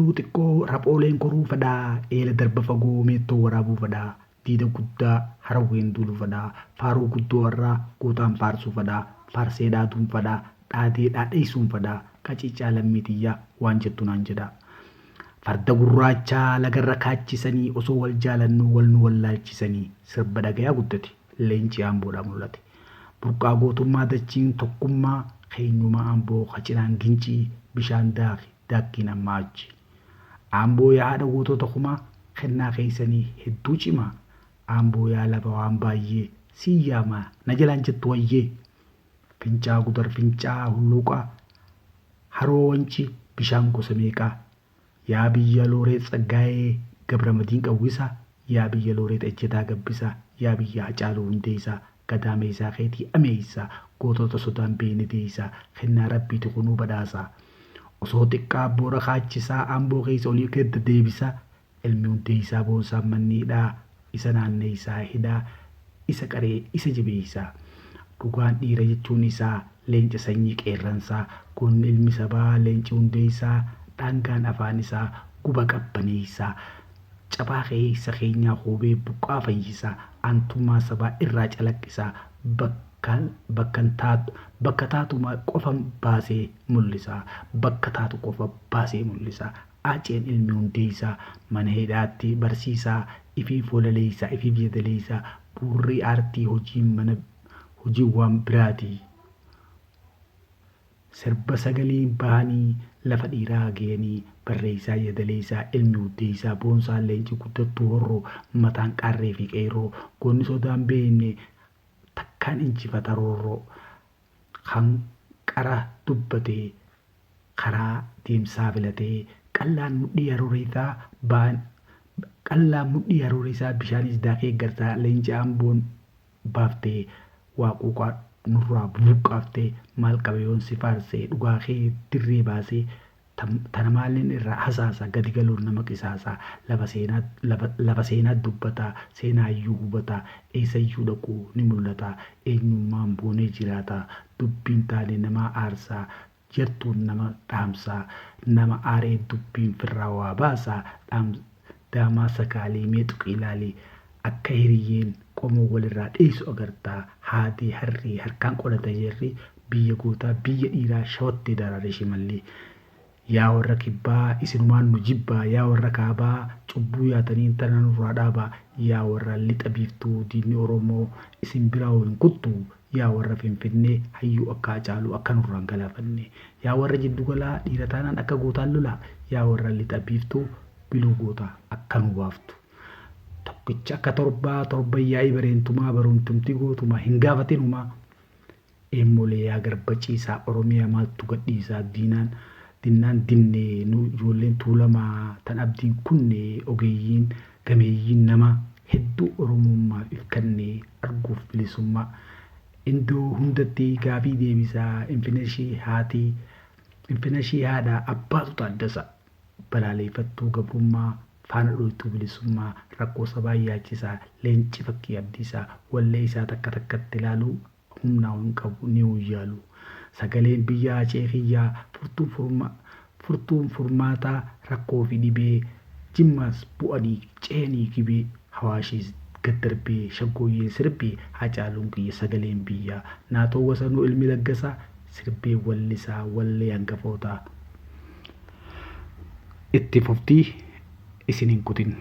Tulluu xiqqoo raphooleen koruu fadhaa, eela darba fagoo meettoo waraabuu fadhaa, diida guddaa harawween duuluu fadhaa, faaruu guddoo warraa gootaan faarsuu fadhaa, faarsee dhaaduun fadhaa, dhaadee dhaadheessuun fadhaa, qaciicaa lammii tiyyaa waan jettu naan jedhaa. Farda gurraachaa lagarra kaachisanii osoo wal jaalannuu wal nu wallaalchisanii sirba dhagayaa guddate leenci Amboodhaa mul'ate. Burqaa gootummaa dachiin tokkummaa keenyumaa Amboo ka cinaan gincii bishaan daaki daakkiin ammaa achi. Amboo yaa haadha gootota kumaa kennaa keessanii hedduu cimaa. Amboo yaa lafa waan baay'ee siin yaamaa na jalaan jettu wayyee. Fincaa Gudar Fincaa Hulluuqaa Haroo Wancii bishaan gosa meeqaa. Yaa biyya Looreet Tsaggaayee Gabramadiin Qawwisaa yaa biyya Looreet Ejjetaa Gabbisaa yaa biyya Hacaaluu Hundeessaa gadaameessaa keetii ameessaa gootota sodaan beeyne deessaa kennaa rabbiiti kunuu badhaasaa. Osoo xiqqaa boora kaachisaa Amboo keessa olii gad deebisaa ilmi hundeessaa boonsaan manniidhaa isa naanneessaa hidhaa isa qaree isa jabeessaa. Dhugaan dhiira jechuun isaa leenca sanyii qeerransaa goonni ilmi sabaa leenci hundeessaa dhangaan afaan isaa guba qabbaneessaa. Cabaa keessa keenyaa hoobee buqqaa fayyisaa aantummaa sabaa irraa calaqqisaa bakka taatuma qofa baasee mul'isaa bakka taatu qofa baasee mul'isaa. Aceen ilmi hundeessaa mana hidhaatti barsiisaa ifiif walaleessaa ifiif jedaleessaa buurri aartii hojiin mana hojii waan biraati. Sirba sagalee bahanii lafa dhiiraa ga'anii barreessaa yadaleessaa ilmi hundeessaa boonsaa leenci guddattuu horroo mataan qarree fi qeerroo goonni sodaan beekne takkaan injifata roorroo kan qara dubbatee karaa deemsaa filatee qallaan mudhii arooreysaa ba'an qallaan mudhii arooreysaa bishaanis daakee gartaa leenca Amboon baaftee waa quuqaa nurraa bubuqqaaftee maal qabe yoon si faarsee dhugaa kee dirree baasee tana maaliin irraa hasaasa gadi galuun nama qisaasaa lafa seenaa dubbataa seenaa iyyuu hubataa eessayyuu dhaquu ni mul'ata eenyummaan boonee jiraata dubbiin taane namaa aarsaa jartuun nama dhaamsaa nama aaree dubbiin firraa waa baasaa daamaa sakaalii mee tuqii ilaalii akka hiriyyeen qomoo walirraa dheessu agartaa haadii harrii harkaan qolata jerri biyya gootaa biyya dhiiraa shawattee daraare shimalli. Yaa warra kibbaa isinumaan nu jibbaa yaa warra kaabaa cubbuu yaatanii tana nurraa dhaabaa yaa warra lixa biiftuu diinni Oromoo isin biraa hin kuttu yaa warra Finfinnee hayyuu akka Hacaaluu akka nurraan galaafanne yaa warra jiddugalaa dhiira taanaan akka gootaan lolaa yaa warra lixa biiftuu biluu gootaa akka nu baaftu. Tokkicha akka torbaa torba yaa'ii bareentumaa baruuntumti gootuma hin gaafatinumaa. Eemmolee yaa garba ciisaa Oromiyaa maaltu gadhiisaa diinaan dinnaan dinnee nu ijoolleen tuulamaa tan abdiin kunne ogeeyyiin gameeyyiin nama hedduu Oromummaaf if kennee arguuf bilisummaa. Indoo hundatti gaafii deebisaa infinashii haatii infinashii haadha abbaatu taaddasa balaaleeffattuu gabrummaa faana dhoytuu bilisummaa rakkoo sabaa yaachisaa leenci fakkii abdiisaa wallee isaa takka takkatti ilaaluu humnaa hin qabu ni uyyaalu. Sagaleen biyya Acee kiyyaa furtuun furmaataa rakkoo fi dhibee Jimmaas bu'anii ce'anii gibee Hawaashiis gad darbee shaggooyyeen sirbee Hacaaluun kiyya sagaleen biyyaa naatoo wasanuu ilmi laggasaa sirbee wallisaa wallee hangafootaa. Itti fuftii isin hin kutin.